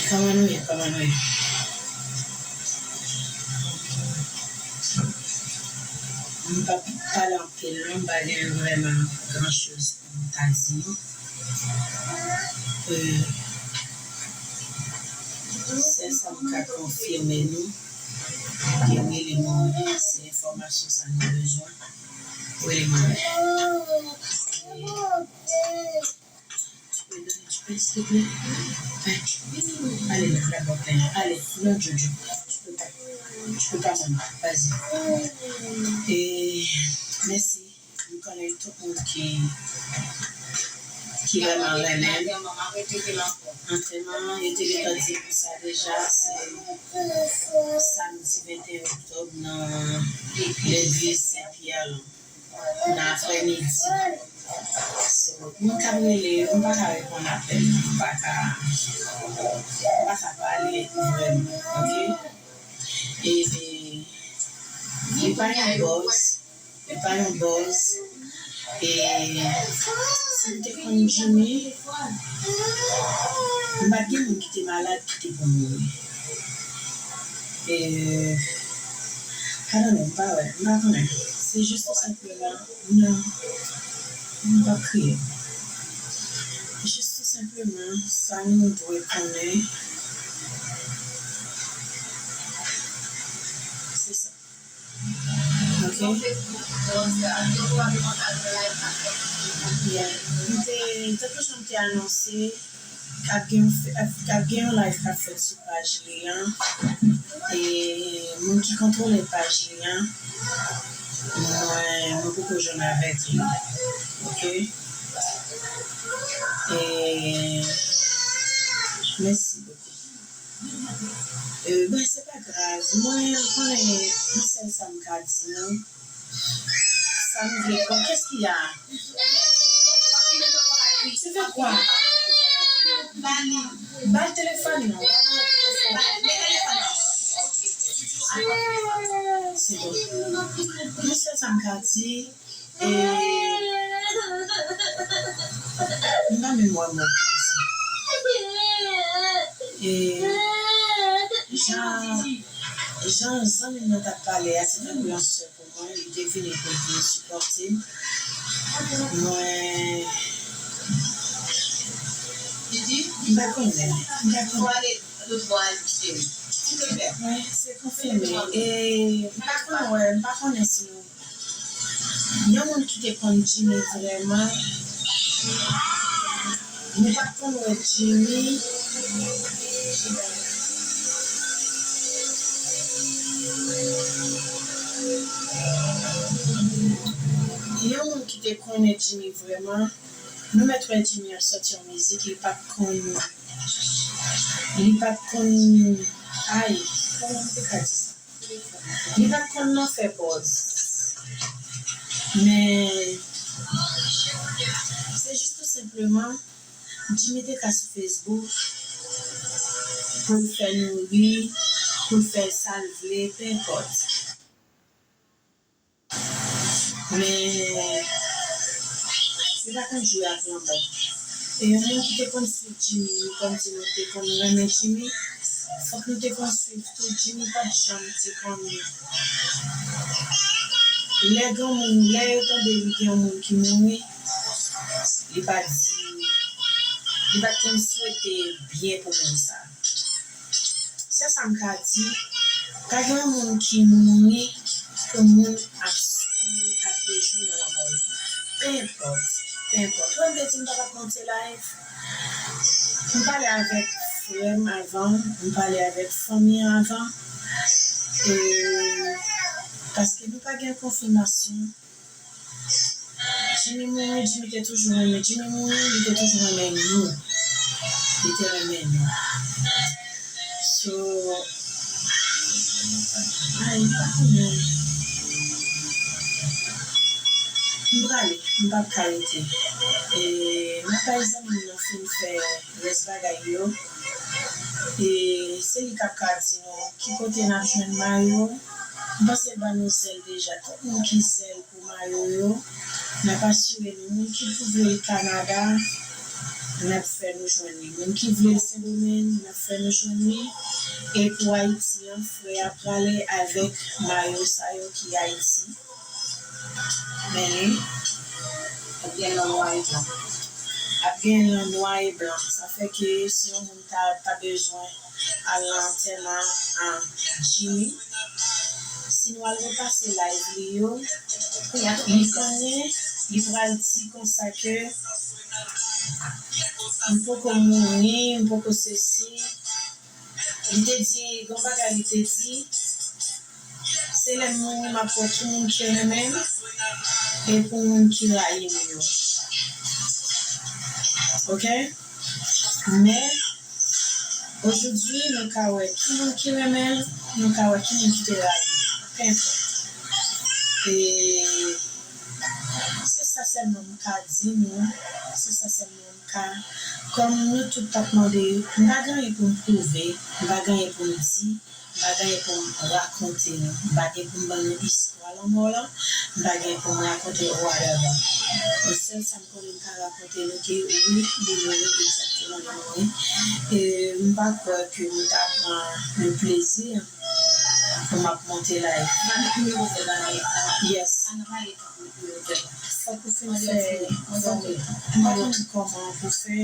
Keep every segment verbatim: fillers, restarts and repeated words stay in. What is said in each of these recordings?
Kòman nou ye? Kòman nou ye? M p ap pale anpil non, m pa gen vrèman gran choz pou m ta di nou. Euh, sèl sa m ka konfime nou, ke w rele mwen, se enfòmasyon sa nou bezwen. Ou rele mwen. Tu peux donner du pain, s'il te plaît? Allez, la, la, bon, ben, allez, non, Jojo, tu peux pas. Tu peux pas, maman. Vas-y. Et merci. M konnen tout moun ki, ki vrèman renmen m. Antèman, yo te gentan di m sa deja, se samdi venteyen oktòb nan legliz Sen Pyè lan. Nan aprèmidi. So, moun k ap rele yo, m pa ka reponn apèl yo, m pa ka, m pa ka pale vrèman, oke? E, e, li pa yon buzz, li pa yon buzz. E, si m te konn Jimmy, m pa t gen moun ki te malad ki te pou mouri. E, I don't know, m pa wè, m pa konnen. Se jis tou senpleman, non, m p ap kriye. Jis tou senpleman, sa nou dwe konnen, se sa. Oke? Yeah. M te, tankou jan m te anonse, k ap gen, k ap gen yon live k ap fèt sou paj li an. E moun ki kontwole paj li an, mwen, mwen poko jwenn avèk li. Oke? E, mèsi bokou. E, ben, se pa grav. Mwen, konnen, yon sèl sa m ka di nou. Sa m vle, bon, qu'est-ce qu'il y a? Tu veux quoi? Ba l telefòn nan. Se bon. Mwen sèl sa m ka di, e, m pa menm wè mwen. E, jan, jan zanmi m nan t ap pale a, se tankou yon sè pou mwen, li te vini pou l vin sipòte m. Mwen, m pa konnen, m pa konnen. Wi, se konfime. E, m pa konn wè, m pa konnen si nou, yon moun ki te konn Jimmy vrèman, nou pa t konn wè Jimmy. Yon moun ki te konnen Jimmy vrèman, nou mèt wè Jimmy ap sòti yon mizik, li pa t konn, li pa t konn, ay, kòman m te ka di sa? Li pa t konn nan fè buzz. Men, se jis tou senpleman, Jimmy te ka sou Facebook pou l fè nou ri, pou l fè sa l vle, penenpòt. Men, li pa konn jwe ak lanmò. E yon moun ki te konn swiv Jimmy, nou konn di nou te konn renmen Jimmy, fòk nou te konn swiv tou. Jimmy pa t janm te konn. Lè granmoun, lè yo tande li gen yon moun ki mouri, li pa t di, li pa t konn swete byen pou moun sa. Se sa m ka di, pa gen yon moun ki mouri pou moun ap soufri, ap rejwi nan lanmò l. Penenpòt, penenpòt. Wè m te di m pa t ap monte live. M pale avèk frè m avan, m pale avèk fanmi an avan. E, paske nou pa gen konfimasyon. Jimmy mouri, Jimmy te toujou renmen. Jimmy mouri, li te toujou renmen nou. Li te renmen nou. So, ay, m pa konnen. M prale, m p ap ka rete. E, m ap bay zanmi m nan fin fè rès bagay yo. E, se li k ap ka di nou ki kote n ap jwenn mayo. M panse l ba nou zèl deja. Tout moun ki zèl pou mayo yo, n ap asire nou. Moun ki pou voye Kanada, N ap fè nou jwenn li. Moun ki vle l Sendomeng, n ap fè nou jwenn li. E pou Ayiti an, frè a prale avèk mayo sa yo ki Ayiti. Men li ap gen nan nwa e blan. Ap gen nan nwa e blan. Sa fè ke si yon moun ta, ta bezwen al nan antèman a Jimmy, si nou al repase live li yo, li konnen, li pral di konsa ke m poko mouri, m poko sesi. Li te di, gen yon bagay li te di, se lè m mouri m ap wè ki moun ki renmen m e pou moun ki rayi m yo. Ok? Men, ojodwi, nou ka wè ki moun ki renmen l, nou ka wè ki moun ki te rayi l. Penpòt. E se sa sèlman m ka di nou, se sa sèlman m ka, kòm nou tout t ap mande, m pa gen anyen pou m pwouve, m pa gen anyen pou m di, m pa gen anyen pou m rakonte nou, m pa gen pou m ban nou istwa lanmò lan, m pa gen pou m rakonte whatever. Sèl sa m konnen m ka rakonte nou ke wi, li mouri, egzakteman li mouri. E m pa kwè ke m ta pran le plezi pou m ap monte live. Yes. Fòk ou fin fè, fòk ou, m pa konn kòman pou fè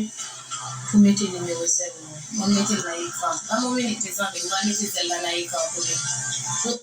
pou mete nimewo zèl mwen. Mwen mete l nan ekran. Ban m yon minit, mezanmi, m pral mete zèl la nan ekran pou nou.